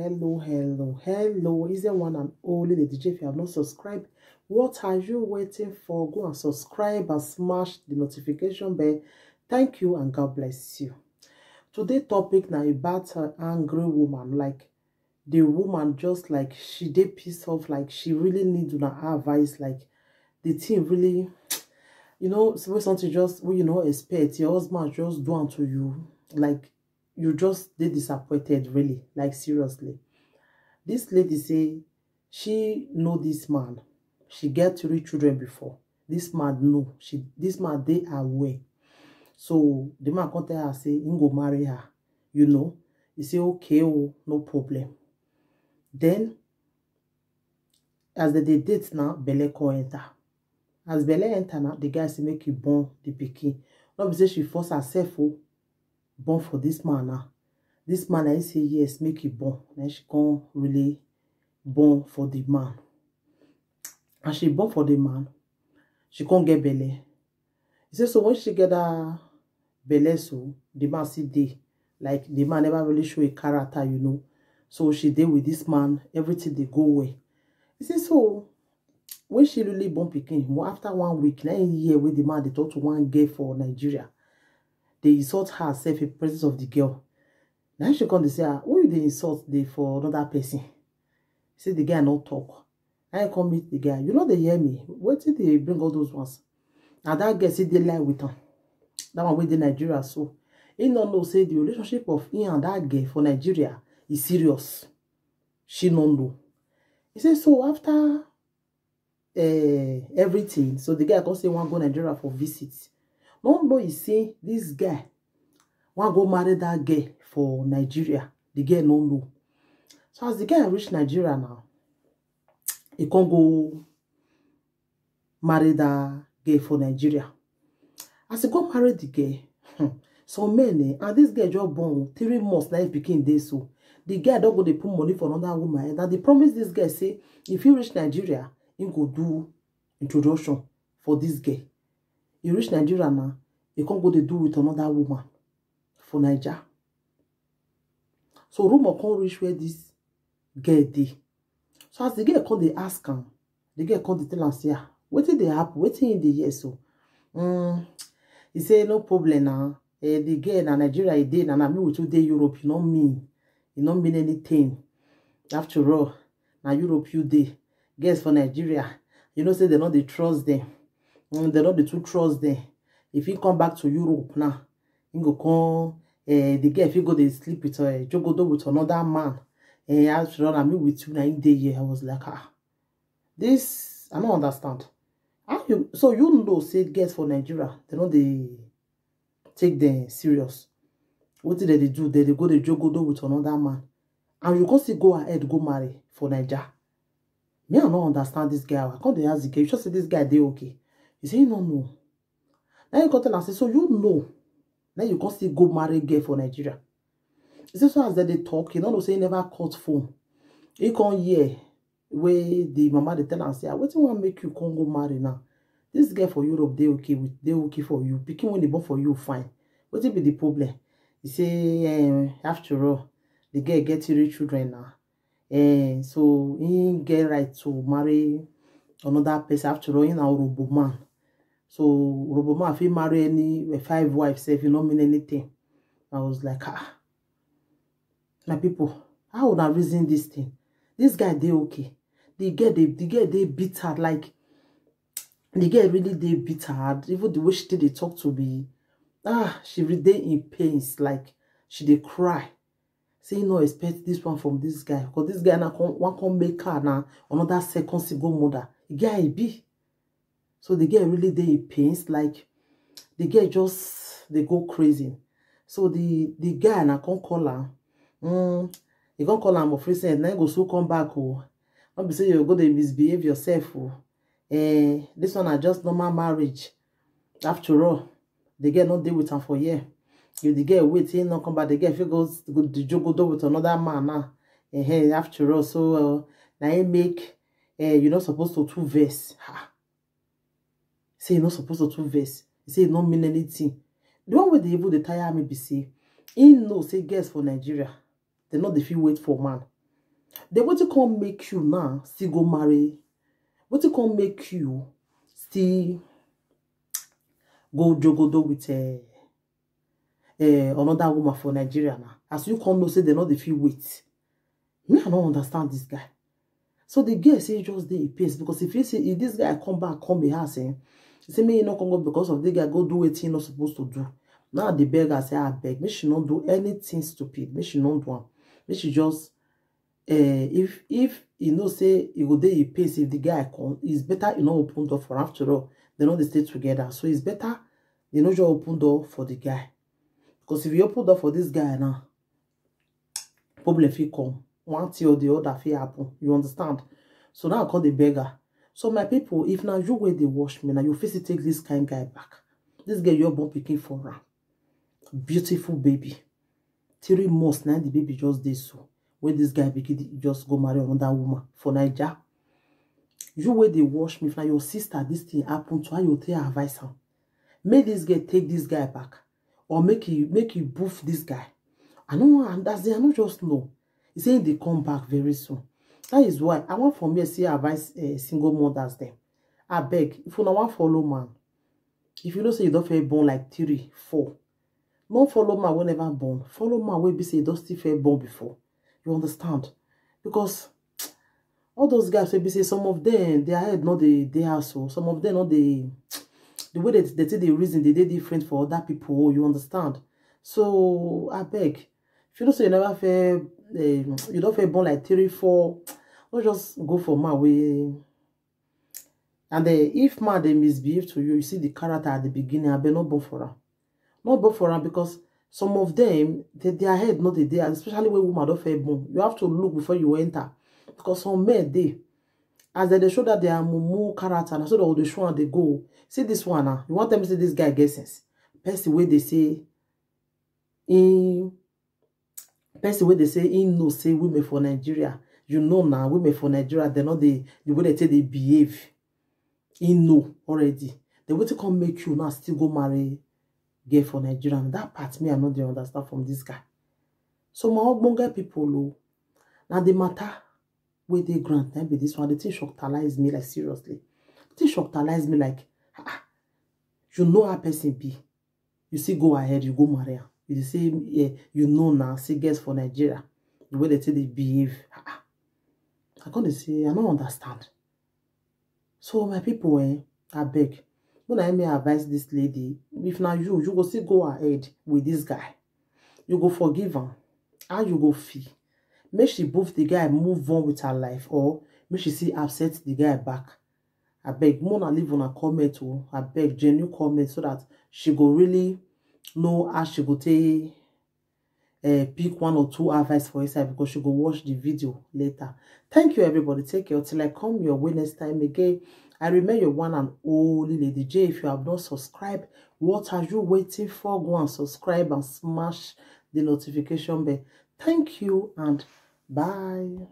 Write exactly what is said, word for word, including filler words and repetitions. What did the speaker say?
Hello, hello, hello. Is there one and only Lady J? If you have not subscribed, what are you waiting for? Go and subscribe and smash the notification bell. Thank you and God bless you. Today topic now about an angry woman. Like, the woman just, like, she dey pissed off, like, she really need una advice, like, the thing really, you know, suppose something just wey you no expect, your husband just do am to you, like, you just dey disappointed, really, like, seriously. This lady say she know this man, she get three children before. This man know, she, this man dey aware. So the man come tell her say he go marry her, you know. He say, "Okay, oh, no problem." Then, as they dey date now, belle come enter. As belle enter now, the guy say make he born the pikin. No be say she force herself, oh, born for this man now. This man, I say yes, make he born. Then she come really born for the man. As she born for the man, she come get belle. He say, so when she get that belle, so the man still dey. Like, the man never really show a character, you know. So she dey with this man, everything dey go well. He say, so when she really born pikin, mo-, after one week, na him hear wey the man dey talk to one girl for Nigeria. Dey insult herself in presence of the girl. Na she come dey say, "Ah, who you dey insult dey for another person?" Say the guy no talk. Na him come meet the guy. "You no dey hear me? Wetin dey bring all those ones?" Na that girl say dey lie with am. That one wey dey Nigeria so. He no know say the relationship of him and that girl for Nigeria is serious. She no know. He say, so after eh, everything. So the guy come say wan go Nigeria for visit. No know he say this guy wan go marry that girl for Nigeria. The girl no know. So as the guy reach Nigeria now, he come go marry that girl for Nigeria. As he go marry the girl, hmm, some men, eh, and this girl just born three months na him pikin dey so. The guy don go dey put money for another woman. And they promise this girl say if he reach Nigeria, he go do introduction for this girl. He reach Nigeria now, he come go dey do with another woman for Naija. So rumor come reach where this girl dey. So as the girl come dey ask am, the girl come dey tell am say, "Ah, wetin dey happen? Wetin he dey hear so?" Mm, he say, "No problem na. Eh, the girl na Nigeria he dey, na, na me with you dey Europe, e no mean, e no mean anything. After all, na Europe you dey. Girls for Nigeria, you know say they no dey trust them. Mm, they no dey too trust them. If he come back to Europe now, he go come, eh, the girl fit go dey sleep with, eh, jogodo with another man. Eh, after all, na me with you, na him dey here." I was like, "Ah, this, I no understand. How you, so you know say girls for Nigeria, they no dey take them serious. Wetin dem dey do, dem dey go dey jogodo with another man. And you come still go ahead go marry for Naija." Me, I no understand this guy. I come dey ask the guy, you sure say this guy dey okay? He say he no know. Now you come tell am say, so you know. Now you come still go marry girl for Nigeria. He say, so as dem dey talk, you no know say he never cut phone. He come hear wey the mama dey tell am say, "Ah, wetin wan make you come go marry now? This girl for Europe dey okay with, dey okay for you. Pikin wey dey born for you fine. Wetin be the problem?" He say, eh, after all, the girl get three children now. Eh, so he get right to marry another person. After all, he na Urhobo man. So Urhobo man fit marry any, eh, five wives sef, e no mean anything. I was like, "Ah, my people, how una reason this thing? This guy dey okay. The girl dey, the girl dey bitter, like, the girl really dey bitter. Even the way she take dey talk to me, ah, she really dey in pains, like, she dey cry. Say he no expect this one from this guy, 'cause this guy na come, wan come make her na another second single mother." The guy e be. So the girl really dey in pains, like, the girl just dey go crazy. So the, the guy na come call am. Mm, he come call am of recent, na him go soon come back o. No be say you go dey misbehave yourself o. Eh, this one na just normal marriage. After all, the girl no dey with am for here. If the girl wait, he no come back, the girl fit go, go dey jogodo with another man now. Eh, after all, so, uh, na him make, eh, you no suppose to too vex. Ha. Say you no suppose to too vex. He say e no mean anything. The one wey dey even dey tire me be say, he know say girls for Nigeria, they no dey fit wait for man. Then wetin come make you now still go marry? Wetin come make you still go jogodo with uh, uh, another woman for Nigeria now? As you come know say they no dey fit wait. Me, I don't understand this guy. So the girl say just dey in pace, because if you see, if this guy come back, come be house, eh? He say me he no come go because of the guy go do wetin he not supposed to do. Now the beggar say I beg, make she not do anything stupid, make she not do am, make she just uh, if if you know say you go dey in pace, if the guy come, it's better you no open door for am. After all, they no dey stay together, so it's better you no just open door for the guy, because if you open door for this guy now, problem fit come. One thing or the other fit happen. You understand? So now I call the beggar. So my people, if now you where they wash me now, you face to take this kind guy back. This girl you're born picking for her, beautiful baby. Three months now the baby just dey so. When this guy begin to just go marry another woman for Naija, you where they wash me, if now your sister this thing happen to her, you take advice her. Make this girl take this guy back, or make you make you boof this guy. I know, and that's the I know just know. He say they come back very soon. That is why I want for me see advice uh, single mothers them. I beg, if you no want follow man, if you know say you don't feel born like three, four, no follow man wey never born. Follow man wey be say you don still feel born before. You understand? Because all those guys wey be say some of them their head not the they are so some of them not the the way that they take the reason they dey different for other people. You understand? So I beg, if you know say you never feel um, you don't feel born like three, four, not just go for man wey And then if man they misbehave to you, you see the character at the beginning, I bet not born for am. Not born for am because some of them, they, their head not dey there, especially when woman don't fair born. You have to look before you enter. Because some men they as they dey show that they are mumu character, and so they show and they go. See this one now. You want them to say this guy get sense. Person wey they say in person wey dey say he know say women for Nigeria, you know now women for Nigeria, they know the the way they take they behave. He know already. They want to come make you now still go marry girl for Nigeria. That part me I no dey understand from this guy. So my ogbonge people o, now the matter wey dey ground na be this one. The thing shockalize me like seriously. The thing shockalize me like ah, ah, you know how person be. You see, go ahead, you go marry am. You dey say yeah, you know now, see girls for Nigeria, the way they take they behave. Ah, ah. I come dey say I no understand. So my people, eh, I beg. When I may advise this lady, if now you you go still go ahead with this guy, you go forgive her. How you go feel? Make she boof the guy, move on with her life, or make she see upset the guy back. I beg, Mona leave on a comment, oh, I beg genuine comment so that she go really know how she go take uh, pick one or two advice for inside because she go watch the video later. Thank you, everybody. Take care till I come your way next time again. I remain your one and only Lady J. If you have not subscribed, what are you waiting for? Go and subscribe and smash the notification bell. Thank you and bye.